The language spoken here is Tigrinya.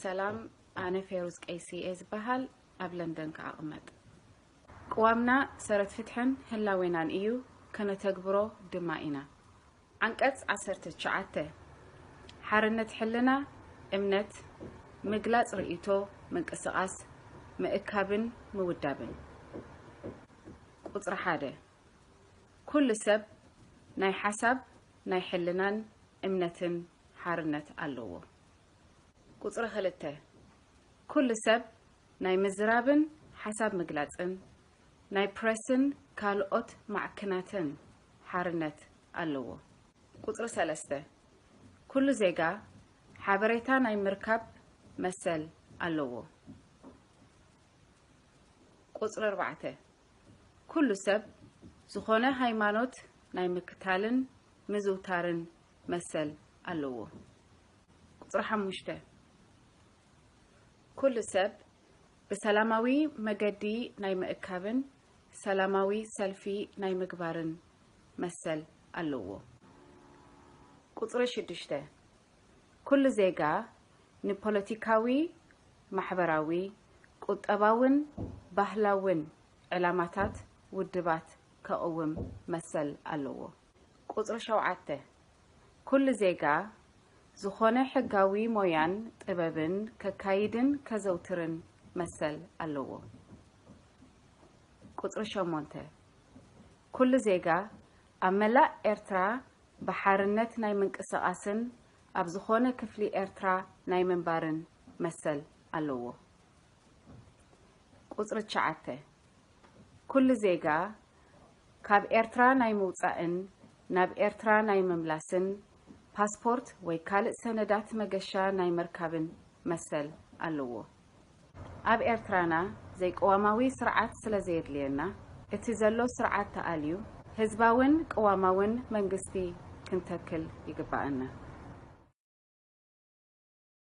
ሰላም፣ ኣነ ፌሩዝ ቀይሲ እየ ዝበሃል፣ ኣብ ለንደን ከኣ እቕመጥ። ቅዋምና ሰረት ፍትሕን ህላዌናን እዩ፣ ከነተግብሮ ድማ ኢና። ዓንቀጽ ዓሰርተ ትሽዓተ፣ ሓርነት ሕልና፣ እምነት፣ ምግላጽ ርእይቶ፣ ምንቅስቓስ፣ ምእካብን ምውዳብን። ቁጽሪ ሓደ፣ ኩሉ ሰብ ናይ ሓሳብ፣ ናይ ሕልናን እምነትን ሓርነት ኣለዎ። ቁጽሪ ክልተ፣ ኩሉ ሰብ ናይ ምዝራብን ሓሳብ ምግላጽን፣ ናይ ፕረስን ካልኦት ማዕክናትን ሓርነት ኣለዎ። ቁጽሪ ሰለስተ፣ ኩሉ ዜጋ ሓበሬታ ናይ ምርካብ መሰል ኣለዎ። ቁጽሪ ኣርባዕተ፣ ኩሉ ሰብ ዝኾነ ሃይማኖት ናይ ምክታልን ምዝውታርን መሰል ኣለዎ። ቁጽሪ ሓሙሽተ፣ ኩሉ ሰብ ብሰላማዊ መገዲ ናይ ምእካብን ሰላማዊ ሰልፊ ናይ ምግባርን መሰል ኣለዎ። ቁጽሪ ሽዱሽተ፣ ኩሉ ዜጋ ንፖለቲካዊ፣ ማሕበራዊ፣ ቁጠባውን ባህላውን ዕላማታት ውድባት ከቕውም መሰል ኣለዎ። ቁጽሪ ሸውዓተ፣ ኩሉ ዜጋ ዝኾነ ሕጋዊ ሞያን ጥበብን ከካይድን ከዘውትርን መሰል ኣለዎ። ቁጽሪ ሸሞንተ፣ ኩሉ ዜጋ ኣብ መላእ ኤርትራ ብሓርነት ናይ ምንቅስቓስን ኣብ ዝኾነ ክፍሊ ኤርትራ ናይ ምንባርን መሰል ኣለዎ። ቁጽሪ ትሽዓተ፣ ኩሉ ዜጋ ካብ ኤርትራ ናይ ምውጻእን ናብ ኤርትራ ናይ ምምላስን ፓስፖርት ወይ ካልእ ሰነዳት መገሻ ናይ ምርካብን መሰል ኣለዎ። ኣብ ኤርትራና ዘይቅዋማዊ ስርዓት ስለ ዘየድልየና፣ እቲ ዘሎ ስርዓት ተኣልዩ ህዝባውን ቅዋማውን መንግስቲ ክንተክል ይግባኣና።